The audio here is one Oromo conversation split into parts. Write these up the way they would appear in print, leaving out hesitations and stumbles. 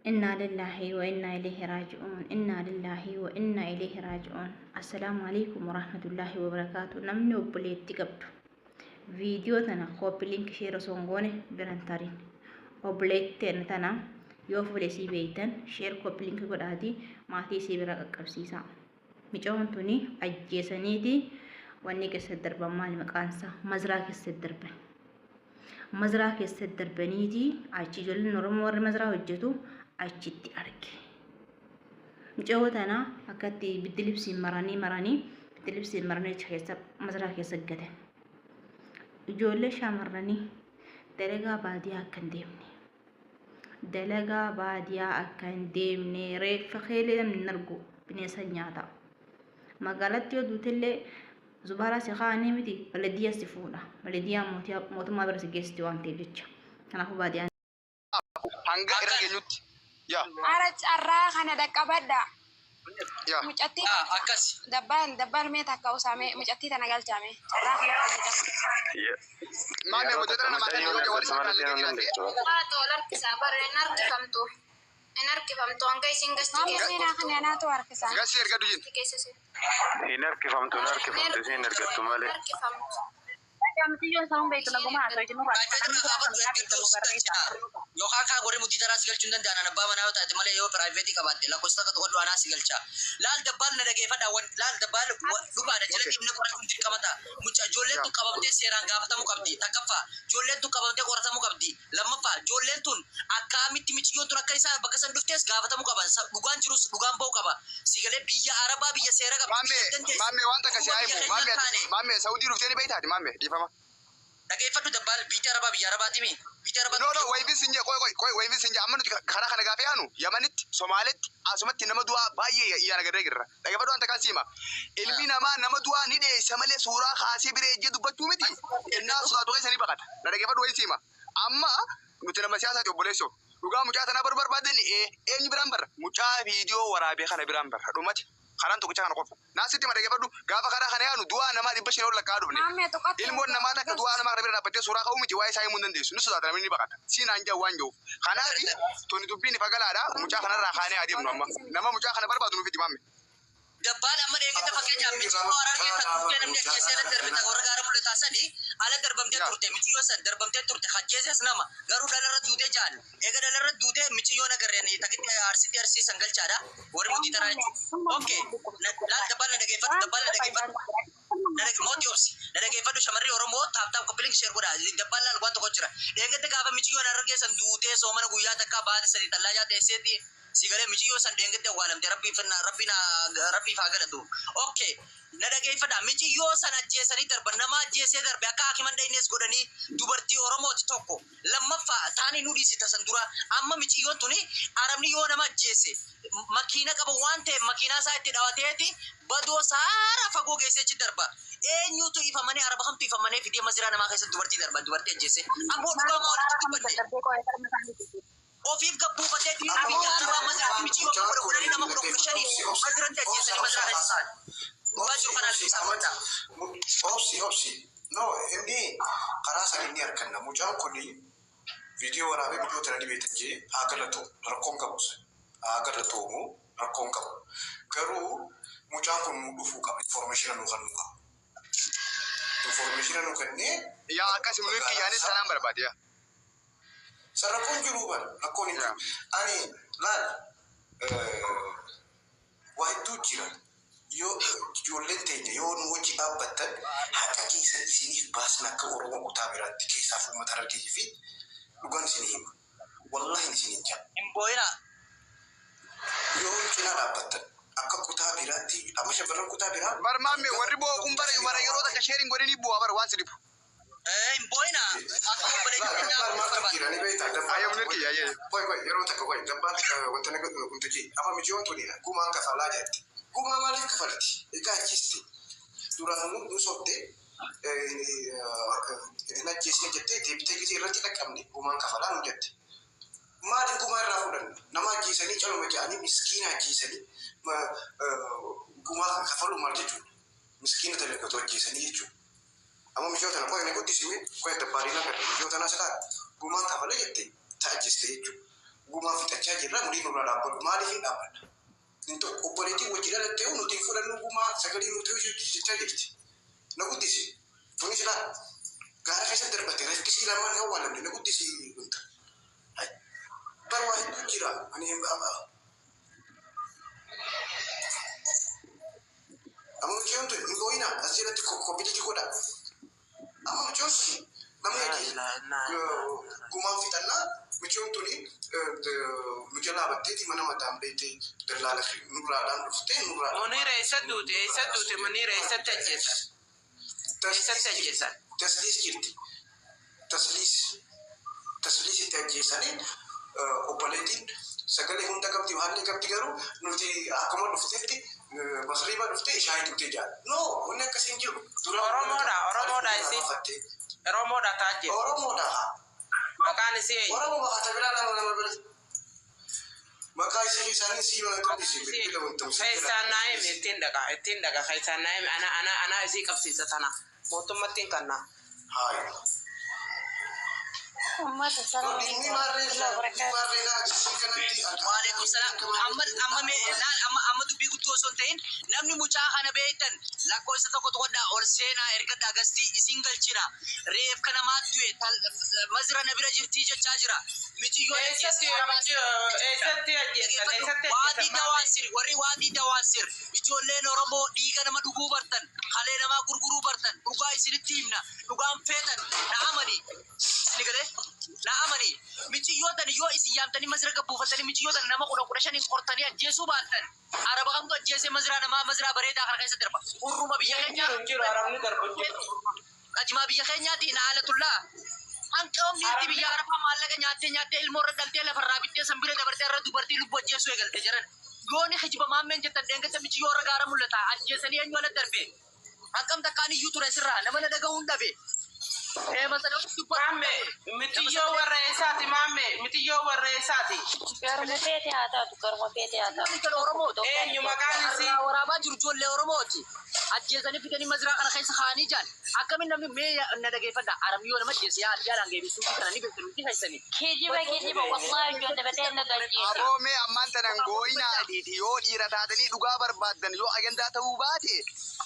Innaa lillaahi wa innaa ilayhi raaji'uun. Innaa lillaahi wa innaa ilayhi raaji'uun. Assalaamu alaikum warahmatullaahi wabarakaatu. Namni obboleetti qabdu viidiyoo tana copy link share osoo hin goone biran tarin. Obboleetti tana yoo fuula isii beeytan share, copy link godhaatii maatii isii bira qaqqabsiisaa. Micoon tuni ajjeesaniiti wanni keessatti darban, maali maqaan isaa, mazraa keessatti darban. Mazraa keessatti darbaniiti achi ijoolleen Oromoo warri mazraa hojjetu achitti arge. Mucayyoo tana akkatti biddilibsiin maranii maranii, biddilibsiin maranii achi keessa mazraa keessa gatan. Ijoollee shamarranii, dalagaa baadiyaa akka hin deemne. Dalagaa baadiyaa akka hin deemne, reeffa keelee namni hin argu, bineensa nyaata. Magaalatti yoo duutellee zubaalaa si kaa'anii miti, baladiyyaa si fuudha. Baladiyyaa mootummaa bira si geessiti waan ta'eef jecha. Kanaafuu baadiyyaan. Hanga irra geenyutti. Yaa. Ara carraa kana dhaqqabadha. Yaa. Mucattii Ah, galcha. Akkas. Dabbaan dabbaan mee takka usaame mucattii tana galchaame. Carraa kana fayyadama. Maame Yeroo mucaa takka tana namaa kan mucayyoon yoo warri argattu malee isaa seenuu hin jiraate. dandeettu. Haati ol harkisaa bara hin harkifamtu. Hin harkifamtu hanga isin gasti Maamni keessa seenaa jirtu. kana anaatu harkisa. Gassi ergadhu jin. Gasti keessa seen. Hin harkifamtu, hin harkifamtu, isiin ergattu malee. Harkifamtu. Mucayyoon isaan beektu naguma haasoo isin nurraa Private irraa kaafadhu, ergadhu, si galchina. Yookaan kaan warri mudii taraa si galchuu hin danda'an, abbaa manaa yoo taate malee, yoo private qabaatte lakkoofsa takka tokkodhu, anaa si galcha. Laal dabbaal, na dhageeffadha, laal dabbaal, dhugaadha jala deemnee qorachuun dirqama ta'a. Mucaa ijoolleen tun qabamtee seeraan gaafatamuu qabdi. Takkaffaa, ijoolleen tun qabamtee qoratamuu qabdi. Lammaffaa, ijoolleen tun akkamitti miciyyoon tun akka isaan bakka san dhuftes gaafatamuu qaban. Dhugaan jirus dhugaan ba'uu qaba. Si galee, biyya Arabaa biyya seera qabdi. Maamme Biyya dandeessu. Maamme, waan takka si Dhuguma haa biyya himu. keenyaa Maamme taane. Maamme, Saudii dhuftee ni beektaati maamme, dhiifama. Dhageeffadhu dabbaal, biyyi Arabaa biyya Arabaati mi? Biyyi Arabaa. No, wayifin sin jee, qoy qoy qoy, wayifin sin jee. Amma nuti karaa kana gaafa yaanu Yamanitti, Somaaletti, asumatti nama du'aa baay'ee iyyaan agarree jirra. Dhaggeeffadhu, waan takkaan siima. Ilmi namaa nama du'aa ni dheessa malee suuraa kaasee bira ejjee dubbachuu miti. Innaa sodaatu keessa ni baqata. Na dhaggeeffadhu, wayin siima. Amma nuti nama siyaasaati, obboleessoo. Dhugaa mucaa tanaa baruu barbaadani eenyu biraan barra? Mucaa viidiyoo waraabee kana biraan barra. Dhumati. Karaan tokkicha kana qofa. Naa sitti ma, dhaggeeffadhu. Gaafa karaa kana yaanu du'aa namaa 500 ol lakkaa'aa dhufne. Maammee tuqatti. Ilmoon namaa takka du'aa namaa kana bira dhaabbattee suuraa ka'uu miti, waa'ee isaa himuu hin dandeessu. Ni sodaata, namni ni baqata. Siin aan jedhan waan jiruuf. Kanaaf tuni dubbiin ifa galaadha. Mucaa kanarraa kaanee adeemnu amma. Nama mucaa kana barbaadu nu fidi, maamme. Dabbaan, amma dheengedda fakkeenyaaf miciyyoo Harargee kan dhuftee namni ajjeesee ala darbe, ta warra gaara mul'ataa sanii ala darbamtee turte, miciyyoo san darbamtee turte, ajjeeses nama garuu dhalarra duutee jaan. Eega dhalarra duutee miciyyoon agarreen takitti Arsitti Arsii san galchaadha warri mudii taraa jechuudha. Okay, laal dabbaan, na dhageeffadhu, dabbaan, na dhageeffadhu. Mootii obsi, na dhageeffadhu. Shamarri Oromoo tap tap, copy link, share godha. Dabbaan, laal, waan tokko jira. Dheengedda gaafa miciyyoon Harargee san duutee soomana guyyaa takkaa baate 3 xallaajaa teesseetti, si galee, miciyyoo san dheengedda awwaalamte. Rabbiif rabbiin rabbiif haa galatu. Okay, na dhageeffadha. Miciyyoo san ajjeesanii darban, nama ajjeesee darbe akka hakiman dhaynees godhanii, dubartii Oromooti tokko. Lammaffaa, taanii nu dhiisita san dura, amma miciyyoon tuni Arabni yoo nama ajjeese makiina qaba waan ta'eef makiinaa isaa itti dhawateeti badoo saara fagoo geessee achi darba. Eenyutu ifamanii, Araba kamtu ifamanii fidee maziraa namaa keessatti dubartii darba, dubartii ajjeese? Amboo dhugaa maa walitti dubbanne? Ofiif gabbuufatee dhiirri biyya Arabaa maziraatti miciyyoo akka godha godhanii nama 10 15f maziratti ajjeesanii maziraa keessa ta'an. Dhugaa jiru kanaan ibsaa godha. Obsi, obsi. No, inni karaa san inni arganna. Mucaan kun viidiyoo waraabee viidiyoo tana dhibeetan jee haa galatoomu. Rakkoon qabu san. Haa galatoomu, rakkoon qabu. Garuu mucaan kun nu dhufuu qaba. Information nu kennuu qaba. Information nu kennee Yaa, akkasuma nuyi kiyyaanis sanaan barbaade yaa. San rakkoon jiruu bara. Rakkoon hin jiru. Ani laal, waa hedduu jira. Yoo ijoolleen teenya yoo nu wajji dhaabbattan haqa keessan isiniif baasna akka Oromoo kutaa biraatti, keessaaf uummata Harargee fi dhugaan isinii hima. Wallahi isiniin jaa. Hin boo'inaa. Yoo cinaa dhaabbattan akka kutaa biraatti, amma shamarran kutaa biraa Bar maamme, warri bo'oo kun bara bara yeroo takka sharing godhanii bu'aa bara waan si dhibu. Hin boo'inaa. Akka obboleetti keenyaa Dabbaan maaltu barbaada. jira ni beektaa? Dabbaan Ayyoo mulki ayyee. Qoy qoy, yeroo takka qoy, dabbaan wanta na godhu kuntu jee, amma mijiyoon tuni gumaan kafalaa jetti. Gumaa maaliif kafalti? Egaa ajjeeste. Duraan nu sobde, hin ajjeesne jettee, deebitee gisee irratti dhaqqabne gumaan kafalaa nu jette. Maaliif gumaa irraa fudhanna? Nama ajjeesanii caluma jedhanii, miskiina ajjeesanii gumaa kafaluu maal jechuudha? Miskiina dalagatu ajjeesanii jechuudha. Amma miciyoo tana qoy na guddisime, qoy dabbaaliin agarre miciyoo tanaa silaa gumaan kafala jette ta ajjeeste jechuudha. Gumaa fixachaa jirra, murii nurraa dhaabbadhu. Maaliif hin dhaabbadha? Hin ta'u, obboleettiin wajji dhalattee nuti hin fudhannu gumaa sagalee nuti jechaa jirti. Na guddisi. Tunis laal. Gaara keessa darbate reeffisii lamaan hin awwaalamne, na guddisi wanta. Bar waa hedduu jira. Ani amma mucayyoon tun hin boo'ina, as jalatti koppilitii godha. Amma mucayyoon tun namni gumaan fixannaa, mucayyoon tuni nu jalaa batteeti mana mataan beektee dallaala nurraadhaan dhuftee nurraadhaan. Muniira eessa duute? Eessa duute? Muniira eessatti ajjeesan? Eessatti ajjeesan? Tasliis jirti. Tasliis. Tasliis itti ajjeesanii, obboleettiin sagalee hunda qabdi, haalli qabdi, garuu nuti akkuma dhuftetti masriiba dhuftee ishaa duutee jira. No, wanni akkasii hin jiru. Oromoodha, Oromoodha isin. Oromoodha taajje. Oromoodha. Maqaan isii eenyu? Oromoo maqaa biraa nama nama bira. Maqaa isii isaanii sii mana qabisi bilbila wanta. Keessaan naa himi, ittiin dhaqa, ittiin dhaqa, keessaan naa himi, ana ana ana isii qabsiisa tana mootummaatti hin kannaa. Haaya. Uummata salaam Dhimmi maarree maarree kanatti. Waalaikum salaam. Amma amma mee laal, amma amma dubbii guddoo osoo hin ta'in, namni mucaa kana beektan lakkoofsa tokko tokkodhaa ol seenaa erga gastii isin galchina. Reef kana maal du'e mazira na bira jirtii jechaa jira. Miciyyoo. Eessatti eessatti ajjeesan? Eessatti Waadii ajjeesan? Dawaasir, warri Waadii Dawaasir, ijoolleen Oromoo dhiiga nama dhuguu bartan, kalee namaa gurguruu bartan, dhugaa isinitti himna, dhugaan feetan na amani. Isini galee na amani. Miciyyootan yoo isin yaamtanii mazira gabbuufatanii, miciyyootan nama 10 15n qortanii ajjeesuu baattan, araba kamtu ajjeesee maziraa namaa maziraa bareedaa kana keessa darba? Hurruma biyya Hin keenyaa. jiru, hin jiru, arabni darbu hin jiru. Qajimaa biyya keenyaati na alatullaa. Hanqoomni itti biyya arabaa maallaqa nyaattee nyaattee ilmoo irra dhaltee lafarraa bittee san bira dabartee irra dubartii lubbuu ajjeesuu eegalte jiran. Yooni hijiba maammeen jettan dheengatta michiyyoo irra gaara mul'ata ajjeesanii eenyu ala darbe. Hanqam takkaan iyyuu ture sirraa nama na dhaga'uun dhabe. Maamme, mitiyyoo warra eessaati maamme? Mitiyyoo warra eessaati? Garuma feete haa taatu, garuma feete haa taatu. Oromooti. Eenyu maqaan isii? Waraabaa jiru ijoollee Oromooti. Ajjeesanii fidanii maziraa kana keessa kaa'anii jaan. Akkamiin namni mee na dhageeffadha. Arabni nama ajjeese yaa addiyaalaan geebisuu kana ni beektan hundi keessanii. Kijiba, kijiba, wallahi ijoollee batee na ajjeese. Aboo, mee ammaan tanan gooyinaa adiiti, yoo dhiira taatanii dhugaa barbaaddan, yoo agandaa ta'uu baate,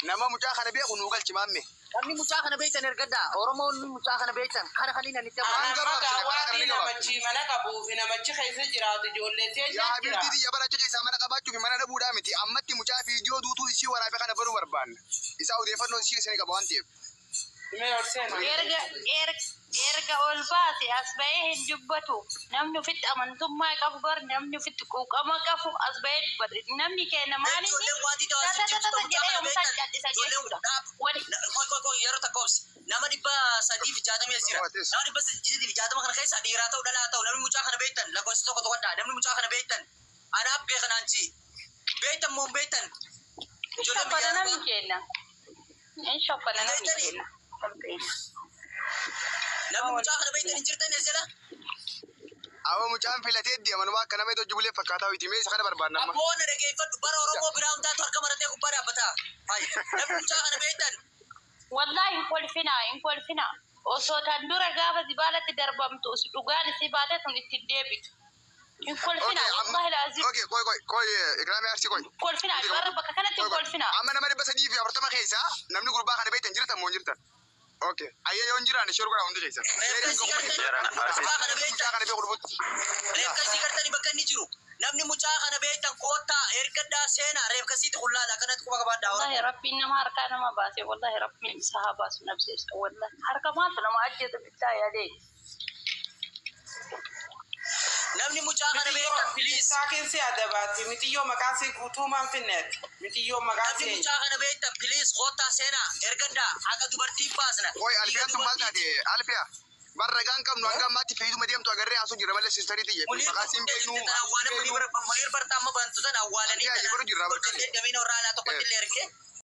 nama mucaa kana beeku nuu galchi maamme. Namni mucaa kana beektan ergaddaa. Oromoon mucaa kana beektan kana kaniin ani itti Ana Hanga maqaa baabsine karaa waatii kana ni gabaabsine. namachi mana qabuu fi namachi keessa jiraatu ijoollee Yaa teenya jira. habiibtii xiyya, bara achi keessaa mana qabaachuu fi mana dhabuudhaa miti. Ammatti mucaa viidiyoo duutuu isii waraabe kana baruu barbaanna. Isaa odeeffannoo isii isin qaba waan ta'eef. Mee ol seenaa. Erga ol baase as bahee hin dubbatu. Namni ofitti amantummaa qabu bar namni ofitti quuqama qabu as bahee dubbata. Namni keenya maaliif Ijoolleen Waadii Dawaasir jirtu tata mucaa jedhee kana yoomsaa beektan. cal'isa Ijoolleen jechuudha. Wali Qoy qoy qoy, yeroo takka obsi. Nama 360 as jira. Nama 360 kana keessa dhiiraa ta'u dhalaa ta'u namni mucaa kana beektan lakkoofsa tokko tokkodha. Namni mucaa kana beektan anaaf beekan aanchi. Beektan moo hin beektan? Ijoolleen Shoffana biyya namni keenya. Hin shoffana namni keenya. Namni mucaa kana beektan hin jirtan as jala? Aboo, mucaan filatee deemanuma akka nama iddoo jubulee fakkaataa hoyti, mee isa kana barbaanna amma. Abboo, na dhageeffadhu, bara Oromoo biraa hundaatu harka maratee gubbaa dhaabbata. Hayi, namni mucaa kana beektan. Wallahi hin kolfinaa, hin kolfinaa. Osoo tan dura gaafa zibaalatti darbamtu dhugaan isii baate sun ittiin deebitu. Hin kolfinaa, wallahi laazim. Okay, qoy qoy qoy, Ikraamii Arsii, qoy. Kolfinaa, warra bakka kanatti hin kolfinaa. Amma nama 340 keessaa namni gurbaa kana beektan jirtan moo hin jirtan? Okay. Ayyee, yoo hin jiraanne share godhaa hundi keessan. Reeffa isii Jaran gartanii Arsii. mucaa kana Mucaa beektan. kana beeku dhufutti. Reeffa isii gartanii bakka inni jiru. Namni mucaa kana beektan koottaa ergaddaa seenaa, reeffa isiitti qullaadha akkanatti quba qabaadhaa. Wallahi rabbiin nama harkaa nama baase, wallahi rabbiin isa haa baasu nabseessa, wallahi harka maaltu nama ajjeesu bittaa yaadee. Namni mucaa kana beektan, please. Saakin si adabaati. Mitiyyoo maqaan si guutuu maan finneeti? Mitiyyoo maqaan Namni si mucaa kana beektan, please, koottaa seenaa ergaddaa, haqa dubartii baasna. Qoy, Alfiyaan tun maal taate? Alfiyaa. Barragaan qabnu hanga ammaatti fiiduma deemtu agarree haasoo jira malee sistarii tiyye. Maqaa siin beeknu. Munir bartaa amma bantu sana awwaalanii Alfiyaa, yeroo jirra bakka. hojjetee damiina warra alaa tokkotti illee ergee